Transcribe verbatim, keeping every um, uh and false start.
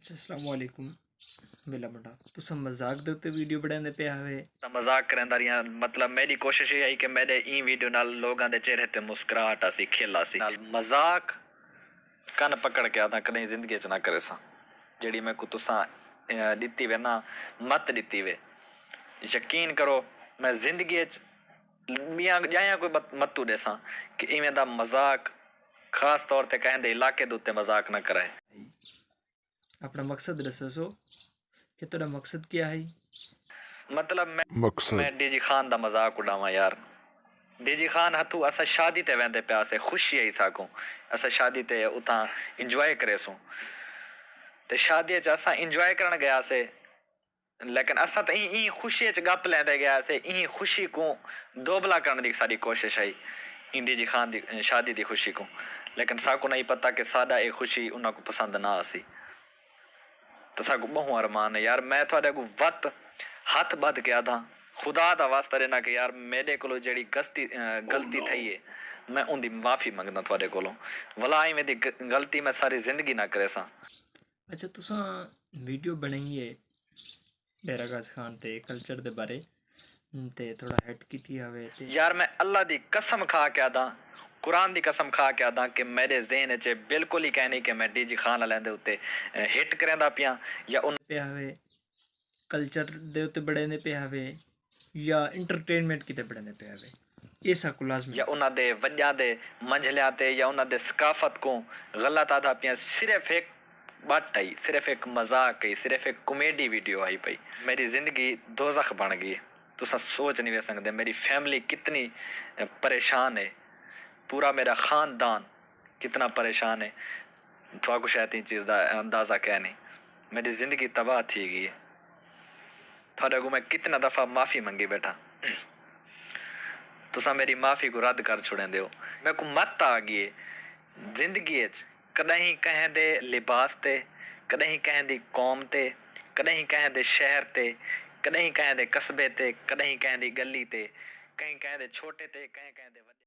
اچھا، السلام علیکم۔ ویلا منڈا، تساں مذاق دے اتے ویڈیو بݨیندے پئے ہاوے؟ تاں مذاق کریندا ریہاں، مطلب میݙی کوشش ایہ ہئی کہ میݙے ایں ویڈیو نال لوگاں دے چہرے تے مسکراہٹ آسی، کھل آسی۔ نال مذاق کن پکڑ کے آہداں کݙاہیں زندگی اچ نہ کریساں، جیڑھی میکوں تساں ݙتی وے نا، مت ݙتی وے۔ یقین کرو، میں زندگی اچ ٻیاں ڄائیاں کوئی متو ݙیساں کہ ایویں دا مذاق، خاص طور تے کہیں دے علاقے دے اتے مذاق نہ کرائے۔ اپݨا مقصد ݙسسو کہ تہاݙا مقصد کیا ہئی؟ مطلب میں مقصد۔ میں ڈی جی خان دا مذاق اݙاواں یار۔ ڈی جی خان ہتھوں اساں شادی تے ویندے پیا سے، خوشی ہئی ساکوں، اساں شادی تے اتھاں انجوائے کریسوں۔ تے شادی اچ اساں انجوائے کرݨ ڳیا سے، لیکن اساں تاں ایں ایں خوشی اچ ڳپ لیندے ڳیا سے، ایں خوشی کوں دوبلا کرݨ دی ساݙی کوشش ہئی، ایں ڈی جی خان دی شادی دی خوشی کوں، لیکن ساکوں نئیں پتہ کہ ساݙا اے خوشی انہاں کوں پسند نہ آسی۔ تساں کوں ٻہوں ارمان ہے یار۔ میں تہاݙے اڳوں وت ہتھ ٻدھ کے آہداں، خدا دا واسطہ ݙینداں کہ یار میݙے کولوں جیڑھی گستی غلطی تھئی ہے، میں اوندی معافی منگداں تہاݙے کولوں۔ ولا ایویں دی غلطی میں ساری زندگی نہ کریساں۔ اچھا، تساں ویڈیو بݨائی ہے ڈیرہ غازی خان تے کلچر دے بارے تے تھوڑا ہٹ کیتی ہاوے تے۔ یار میں اللہ دی قسم کھا کے آہداں، قرآن دی قسم کھا کے آہداں کہ میݙے ذہن اچ اے بالکل ہی کائنی کہ میں ڈی جی خان آلیاں دے اتے ہٹ کریندا پیاں یا انہاں۔ پئے ہاوے، کلچر دے اتے بݨیندے پئے ہاوے یا انٹرٹینمنٹ کیتے بݨیندے پئے ہاوے، اے ساکوں لازمی۔ یا انہاں دے وݙیاں دے منجھلیاں تے یا انہاں دے ثقافت کوں غلط آہدا پیاں، صرف ہک ٻٹ ہئی، صرف ہک مذاق ہئی، صرف ہک کامیڈی ویڈیو ہئی پئی۔ میݙی زندگی دوزخ بݨ ڳئی۔ تساں سوچ نی وے سڳدے میݙی فیملی کتنی پریشان ہے، پورا میݙا خاندان کتنا پریشان ہے۔ تہاکوں شاید ایں چیز دا اندازہ کائنی۔ میݙی زندگی تباہ تھی ڳئی ہے۔ تہاݙے اڳوں میں کتنا دفعہ معافی منگی ٻیٹھاں، تساں میݙی معافی کوں رد کر چھوڑیندے ہو۔ میکوں مت آ ڳئی ہے۔ زندگی اچ کݙاہیں کہیں دے لباس تے، کݙاہیں کہیں دی قوم تے، کݙاہیں کہیں دے شہر تے، کݙاہیں کہیں دے قصبے تے، کݙاہیں کہیں دی ڳلی تے، کہیں کہیں دے چھوٹے تے، کہیں کہیں دے وݙے۔